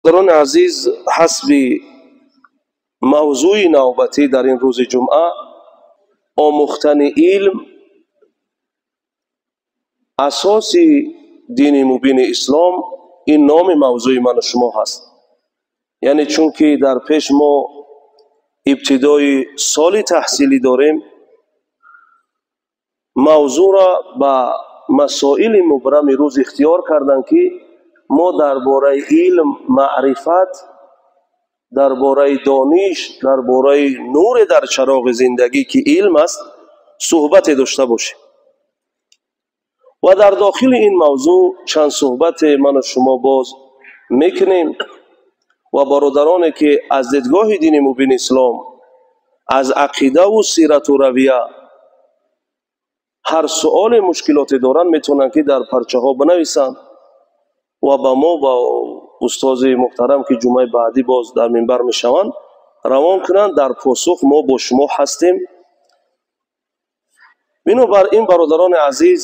Бародарони азиз, ҳасби мавзӯи навбатӣ дар ин рӯзи ҷумъа омӯхтани илм асоси дини мубини ислом, ин номи мавзӯи ману шумо ҳаст. Яъне чунки дар пеш мо ибтидои соли таҳсилӣ дорем, мавзӯъро ба масоили мубрами рӯз ихтиёр карданд, ки мо дар бораи илм, маърифат, дар бораи дониш, дар бораи нуре дар чароғи зиндагӣ, ки илм аст, суҳбате дошта бошем. Ва дар дохили ин мавзӯъ чанд суҳбате ману шумо боз мекунем ва бародароне ки аз дидгоҳи дини мубини ислом, аз ақидаву сирату равия ҳар суоле, мушкилоте доранд, метавонанд, ки дар парчаҳо бинависанд ва ба мо, ба устози муҳтарам, ки ҷумъаи баъдӣ боз дар минбар мешаванд, равон кунанд. Дар посух мо бо шумо ҳастем. Бинобар ин, бародарони азиз,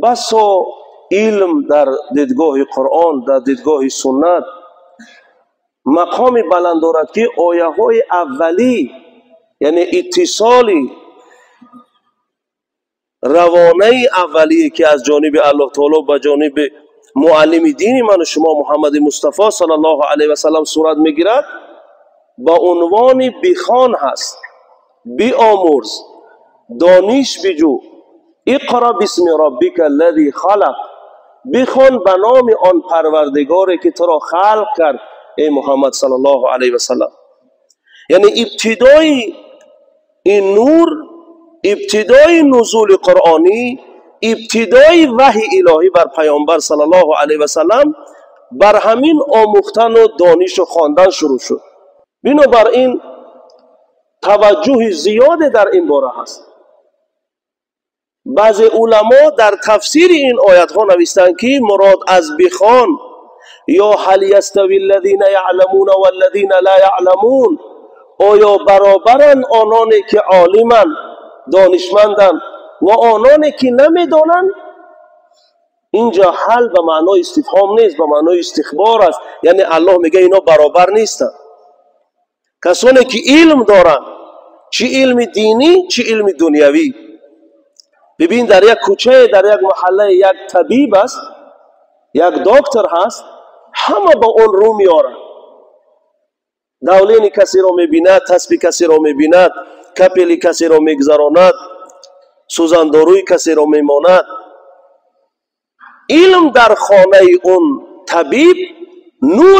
басо илм дар дидгоҳи Қуръон, дар дидгоҳи суннат мақоми баланд дорад, ки ояҳои аввалӣ, яъне иттисоли равонаи аввалие, ки аз ҷониби Аллоҳ таоло ба ҷониби муаллими дини ману шумо Муҳаммади Мустафо саллаллоҳу алайҳи васаллам сурат мегирад, ба унвони бихон ҳаст, биомӯрз, дониш биҷӯ. Иқра бисми роббика аллази халақ, бихон ба номи он Парвардигоре, ки туро халқ кард, эй Муҳаммад саллаллоҳу алайҳи васаллам. Яъне ибтидои ин нур, ибтидои нузули қуръонӣ, ибтидои ваҳи илоҳӣ бар Паёмбар саллаллоҳу алайҳи васаллам бар ҳамин омӯхтану донишу хондан шурӯъ шуд. Бинобар ин таваҷҷӯҳи зиёде дар ин бора ҳаст. Баъзе уламо дар тафсири ин оятҳо навистанд, ки мурод аз бихон ё ҳал ястави аллазина яъламуна валлазина ла яъламун, оё баробаранд ононе ки олиманд, донишманданд, ва ононе ки намедонанд? Инҷо ҳал ба маънои истифҳом нест, ба маънои истихбор аст. Яъне Аллоҳ мегӯяд, ино баробар нестанд. Касоне ки илм доранд, чӣ илми динӣ, чӣ илми дунявӣ. Бибин, дар як кӯчае, дар як маҳаллае як табиб аст, як доктор ҳаст, ҳама ба он рӯ меоранд. Давление касеро мебинад, таспи касеро мебинад, капели касеро мегузаронад, сӯзандоруи касеро мемонад. Илм дар хонаи он табиб нур.